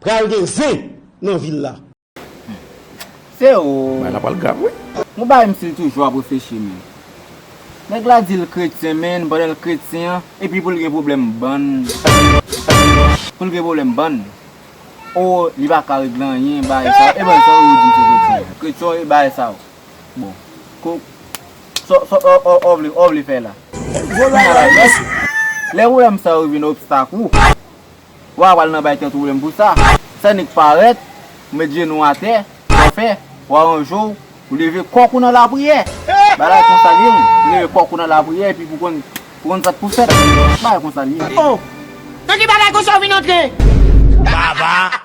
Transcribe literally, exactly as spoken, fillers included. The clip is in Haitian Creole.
Pral gen zen nan vil la. Se ou. Bagay la pral grav wi. Yon bagay m si l toujou ap reflechi men. Nèg la di l kretyen men, pandan l kretyen an, epi pou l gen pwoblèm bann. Pou l gen pwoblèm bann. O, li pa ka regle anyen, bagay sa yo. E bann sa yo di m se kretyen. Kretyen e bagay sa yo. Bon. Ko, sa, sa, o, o, o vle, o vle fè la. Lè pwoblèm sa yo vin obstak ou. Wa pral nan bay tèt ou pwoblèm pou sa. Sa nèk parèt, ou met jenou atè, sa w fè, wa ranje w, ou leve kòk ou nan lapriyè. Bagay konsa li ye, ou leve kòk ou nan lapriyè, epi pou konn, pou konn sa k pou fèt. Bagay konsa li ye. Oh! Nan ki bagay konsa w vin antre? Baba!